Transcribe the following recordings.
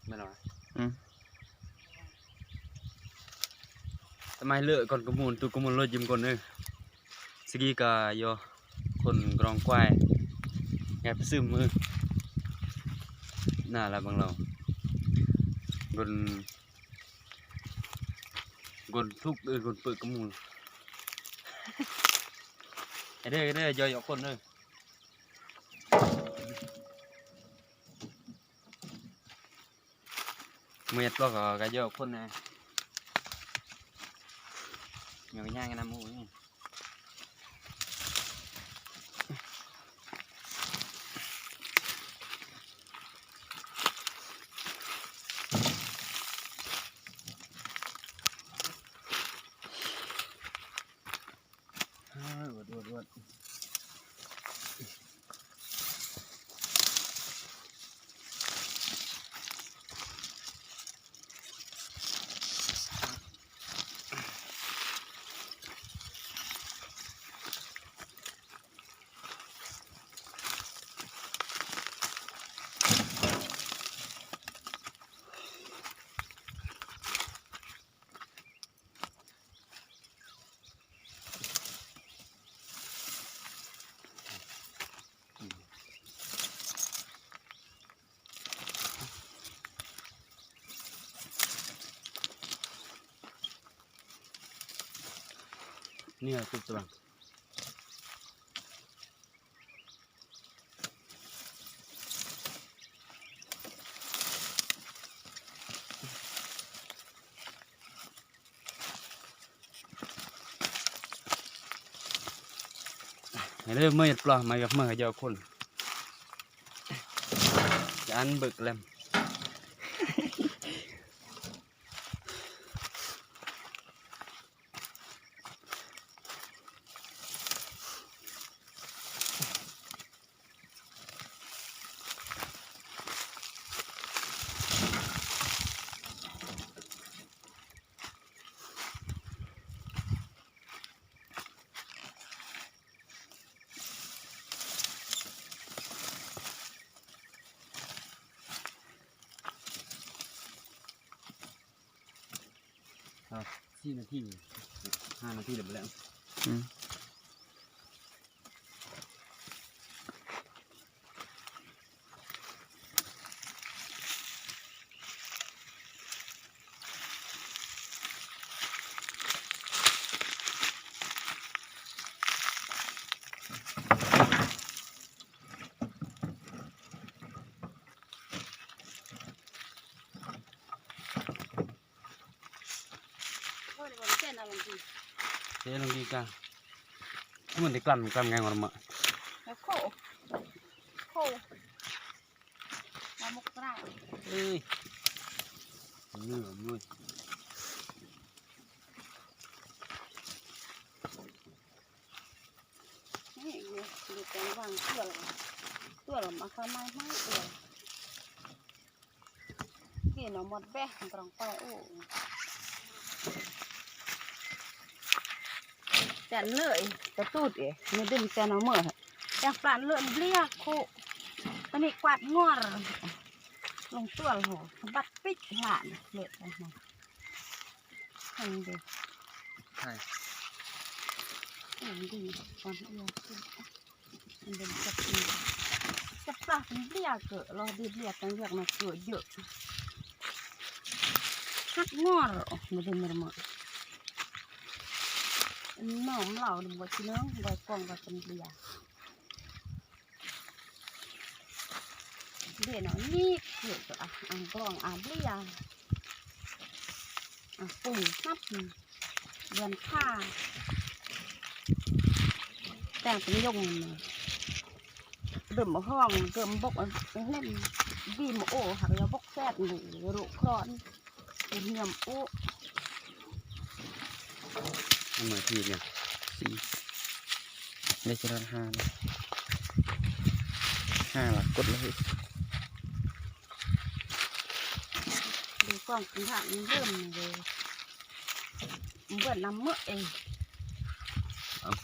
ແມ່ນຫວາ? ອືມ ສະໄໝເລີກກ່ອນກະມູນ ຕູກະມູນໂລດຍິມກ່ອນເດີ. ສະກີກະຍໍຄົນກຣອງຄວາຍ ຍາຍປະຊຶມມືໜ້າລາວເບິ່ງລາວ ກົນ ກົນທຸກເອີ້ນ ກົນເປີກກະມູນ ເດີ ເດີ ຍໍ ຍໍຄົນເດີ. ເມື່ອຍປອກກໍ ກໍເຍາະຄົນນະ ຍັງຍ່າງນຳໝູ່ນີ້. ນີ້ ຕຸກຕະຫຼັງ. ເດີ ເມື່ອຍປອກ ມາກັບເມື່ອຍເຈົ້າຄົນ ຈານເບິກແລມ. ອ່າ ສີ່ນາທີ ຫ້ານາທີແລ້ວບໍ່ແລ້ວ. ອືມ. ເທລົງດີກາ ມັນໄດ້ກລັ້ນ ກລັ້ນງ່າຍງອນມາ ແລ້ວໂຄ ໂຄ ມາໝົກກະດາ ເອີຍ ເນື້ອມັນ ນີ້ຢູ່ ຢູ່ແຕ່ວາງຕົວລະ ຕົວລະມາຄາໄມ້ໄມ້ຕົວ ກິນເອົາໝົດແບະ ກະຕ້ອງໄປ ໂອ້ ແຕ່ນເລີຍ ຕະຕູດເອ ມາດຶງແຕ່ນເອົາເມືອ ແຕ່ງປານເລີຍເບຍໂຄ ຕອນນີ້ກວາດງອນ ລົງຕົວໂຫ ບັດປິດຫານເລີຍ ອັນນີ້ ອັນນີ້ ໃຊ່ ອັນນີ້ ກ່ອນເອີ Sắp là cũng bia cỡ lo đi bia tăng việc nó cỡ dữ. Hắc ngor, ơ, mơ đi mơ mơ. Nó mlau đi bơ chi nó, bơ con bơ con bia. Bia nó nhịp cỡ cỡ à, ăn con à bia. À, pung hấp. ເດືອນພາ ແຕ່ງເປັນຍົງ ເລີ່ມຮ້ອງ ເລີ່ມບົກ ເຫຼັ້ນ ບີມໂອ ຫາກວ່າບົກແຊດ ໂລກຄອນ ເປັນຍຳໂອ ເມື່ອທີນີ້ ສີ່ ໄດ້ຈະຮອດຫ້າ ຫ້າລະກົດເລີຍ. ເບິ່ງກ້ອງເປັນທາງເລີ່ມເລີຍ ເບິ່ງນຳມື້ເອງ ເອົາ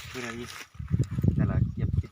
ຄືໄດ້ອີກ ນັ້ນລະ ກຽບຕິດ.